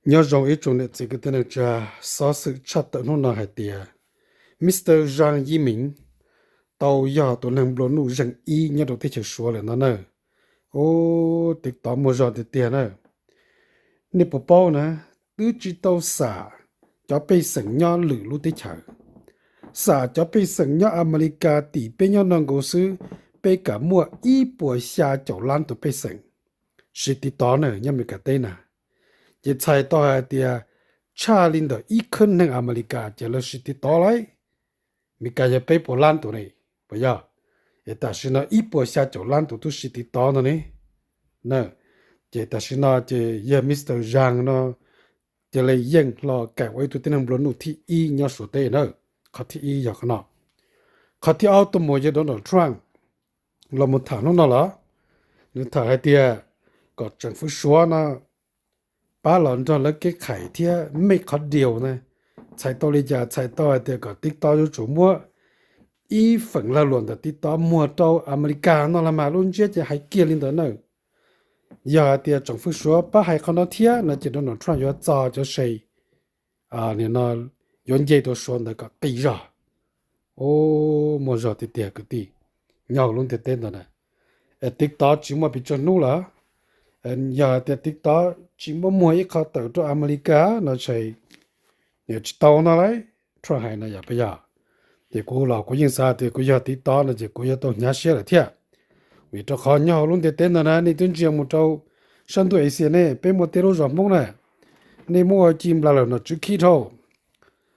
Nyob zoo ib tsoom niam txiv kwv tij neej tsa, xov xwm tshaj tawm hnub no hais tias Mister Zhang Yiming tau yog tus neeg nplua nuj zeem ib nyob rau teb chaws Suav lawm no na. Ub, TikTok muaj zog tiag tiag na. Nej puas paub na, twb tsis tau xam cov pej xeem nyob lwm lub teb chaws, xam cov pej xeem nyob Amelikas tim peb nyob no nkaus xwb, peb kam muaj ib puas xya caum lab tus pej xeem siv TikTok na nyob Amelikas teb na. Ces txhais tau hais tias tshaj li ntawm ib khawb neeg Amelikas ces lawv siv TikTok lauj. Amelikas yog peb puas lab tus ne, puas yog? Es tam sim no ib puas xya caum lab tus twb siv TikTok no ne. Na, ces tam sim no ces yog Mister Zhang no cia li yeej hlo kaim ua ib tug tib neeg nplua nuj thib ib nyob Suav teb na. Qhov thib ib yog qhov no. Qhov thib ob tuaj mus yog Donald Trump los mus tham hnub no los, nws tham hais tias kom tsoom fwv Suav no pab los nrog lawv kev khais thiab mej qhov diau na. Txhais tau li cas? Txhais tau hais tias kom TikTok yuav tsum muab ib feem lag luam ntawm TikTok muag rau Amelikas no los mas lub ntsiab ces hais kiag li ntawd na. Yog hais tias tsoom fwv Suav pab hais qhov no thiab no ces Donald Trump yuav txo cov se nim no yuav nce rau Suav ntawd kom qis zog. Ub, muaj zog tiag tiag kwv tij, nyob hauv lub ntiaj teb ntawd na. Es TikTok tsis muaj pes tsawg hnub lawm. Yog hais tias TikTok tsis muab muag ib qho tawm rau Amelikas no ces tsis tau no lauj, Trump hais no yog puas yog? Ces kuv los kuv yeej xav tias kuv yog TikTok no ces kuv yuav tau hnyav siab lawm thiab. Vim rau qhov nyob hauv lub ntiaj teb ntawd na, nej twb ntsia mus rau sab ntuj Asia ne, peb muaj tej lub zos Hmoob na, nej muab ua ci nplas lawm nom tswv khib dhau.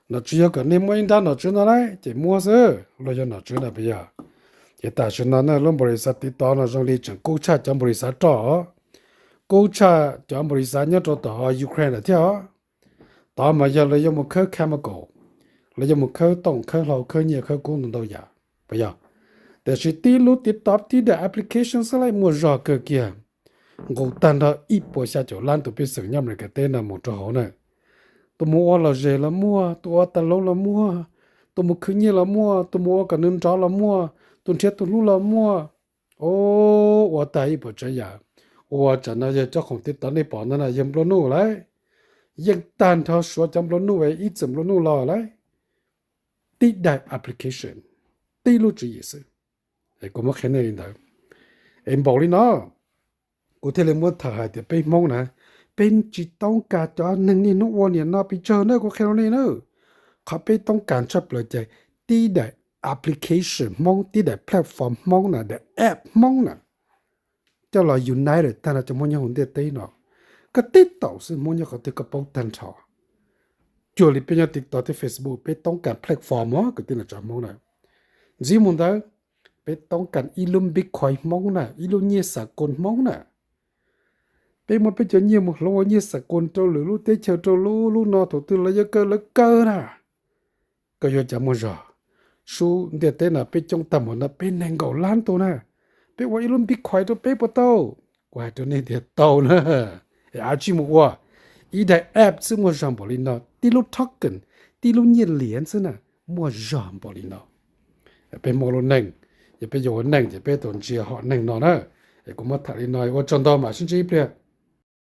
Nom tswv yog kom nej muab ib nrab nom tswv no lauj, ces muab xwb los yog nom tswv na puas yog? Ces tam sim no na lub npaum li xav TikTok no zoo li tseem kub tshaj cov npaum li xav roj, kub tshaj cov npaum li xav nyob rau tom Ukraine lawm thiab os. Tod mas yog lawv yuav mus khawb chemical, lawv yuav mus khawb tooj khawb hlau khawb nyiaj khawb kub ntau ntau yam, puas yog? Tiam sis tib lub TikTok tib daim application xwb lauj muaj zog kawg kiag, nqus tag nrho ib puas xya caum lab tus pej xeem nyob Amelikas teb no mus rau hauv na. Tus mus ua lom zem los muaj, tus ua tag loob los muaj, tus mus khwv nyiaj los muaj, tus mus ua kom nws nrov los muaj, tus nrhiav tus hlub los muaj. Ub, ua tag ib puas tsav yam. Ua tsam no yog cov khoom TikTok nej pom no na yog nplua nuj lauj, yeej tag nrho Suav cov nplua nuj es ib txwm nplua nuj los lauj. Tib daim application, tib lub tswv yim xwb. Es kuv muab qhia nej li ntawd. Es npaum li no kuv thiaj li muab tham hais tias peb Hmoob na, peb tsis toob kas cov neeg niaj hnub ua niam no pes tsawg na, kuv qhia rau nej na. Qhov peb toob kas tshaj plaws ces tib daim application Hmoob, tib daim platform Hmoob na, daim app Hmoob na, coj los unite tag nrho cov Hmoob nyob hauv ntiaj teb no. Koj teb taum xwb Hmoob nyob qhov twg koj paub tag nrho. Cuag li peb nyob TikTok thiab Facebook, peb toob kas platform os kwv tij neej tsa Hmoob na. Ntxiv mus ntawd, peb toob kas ib lub Bitcoin Hmoob na, ib lub nyiaj xa koos Hmoob na. Peb muab peb cov nyiaj mus hloov ua nyiaj xa koos rau lwm lub teb chaws, rau lub lub no, thaum twg lawv yuav kaw lawv kaw na. Koj yuav cas muaj zog? Sub ntiaj teb no peb coob tag npaum no peb nees nkaum lab tus na, peb ua ib lub Bitcoin rau peb puas tau? Kuv hais rau nej tias tau na. Es av tsij mus ua ib daim app xwb muaj zog npaum li no, tib lub token, tib lub nyiaj liav xwb na, muaj zog npaum li no. Peb Hmoob lub neej, yog peb yuav ua neej ces peb tau ntsia hom neeg no na. Es kuv muab tham li no, ua tsaug ntau, mam sib ntsib ib pliag.